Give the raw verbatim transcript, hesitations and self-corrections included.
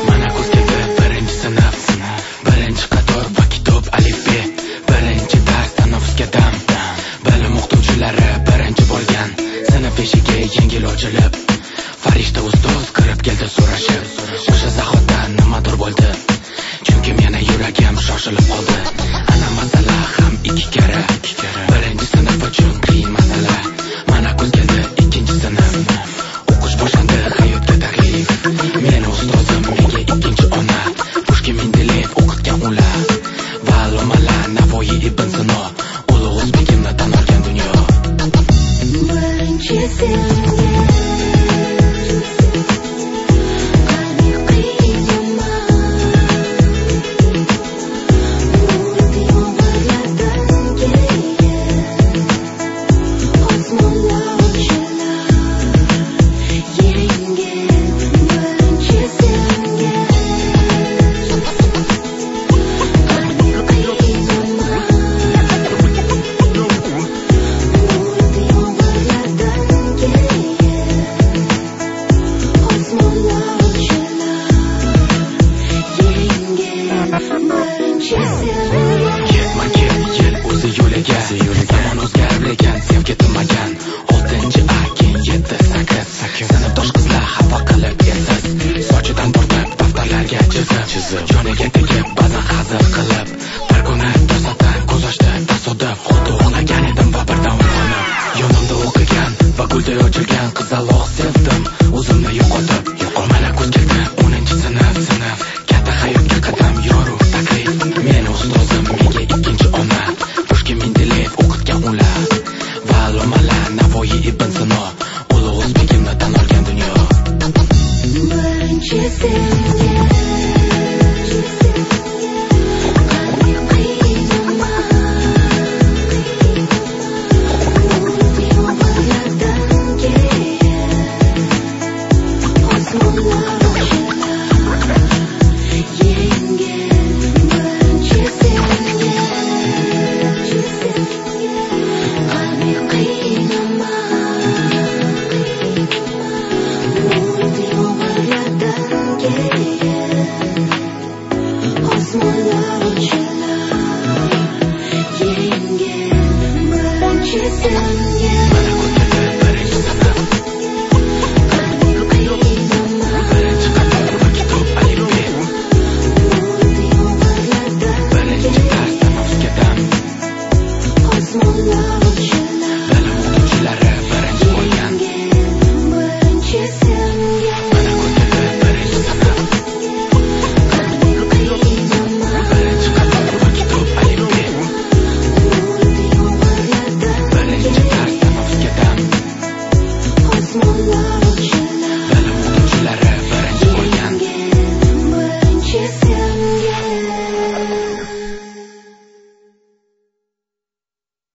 مانا كۆز كەلدى بىرىنچى سىنىپ، بىرىنچى قاتور ۋاكىتوب ئەلىپبى، بىرىنچى دەرس تەنەپپۇسكە دەم. بىلىم ئوقۇتقۇچىلىرى بىرىنچى بولغان، سىنىپ ئىشىكى يەڭگىل ئوچۇلۇپ، پەرىشتە ئۇستاز كىرىپ كەلدى سورىشىپ، ئوخشاش زاخوتدا نېمىدۇر بولدى. چۈنكى مېنىڭ يۈرىكىم شوشۇلۇپ قالدى. ئەنە مەسىلە ھەم ئىككى كەرە. بىرىنچى سىنىپ ئۈچۈن قىيىن مەسىلە. مانا كۆز كەلدى ئىككىنچى سىنىپ. ئوقۇش باشلاندى، ھاياتقا تەكلىپ. مېنىڭ ئۇستازىم مېنىڭ ئىككىنچى ئانا. پۇشكىن مېندېلىف ئوقۇتقان ئۇلار. ۋە ئاللامالار نەۋويى ئىبن سىنا. ئۇلۇغ ئۆزبېكىمنى تاناركەن دۇنيا. بىرىنچى سىنىپ. يەتمە يىل ئۆزى يۆلىگە، زامان ئۆزگەرمىگەن، سەۋر كېتىمىگەن. ئالتىنچى ئا، كېيىن يەتتە، سەككىز. سىنىپداش قىزلار خاپا قىلىپ ئېسىز. سوچىدىن تۇرتۇپ دەپتەرلەرگە چىزىپ، يۆلىگە تېگىپ بازار ھازىر قىلىپ. بىر كۈنى توساتتىن كۆز ئاچتى تاسادىپ. خوتۇنلار كەينىدىن بىردەم ئويغىنىپ. يېنىمدا ئوقۇغان ۋە گۈلدەك ئۆچۈرگەن قىزاللىق سېزدىم. ئۆزۈمنى يوقىتىپ، مانا كۆز كەلدى ئونىنچى سىنىپ، سىنىپ. كەتتى ھاياتقا قەدەم يورۇپ تەكلىپ. مېنىڭ ئۇستازىم مېنىڭ ئىككىنچى ئانا. پۇشكىن مېندېلىف ئوقۇتقان ئۇلار. ۋە ئاللامالار نەۋويى ئىبن سىنا. ئۇلۇغ ئۆزبېكىمنى تاناركەن دۇنيا. بىرىنچى سىنىپ.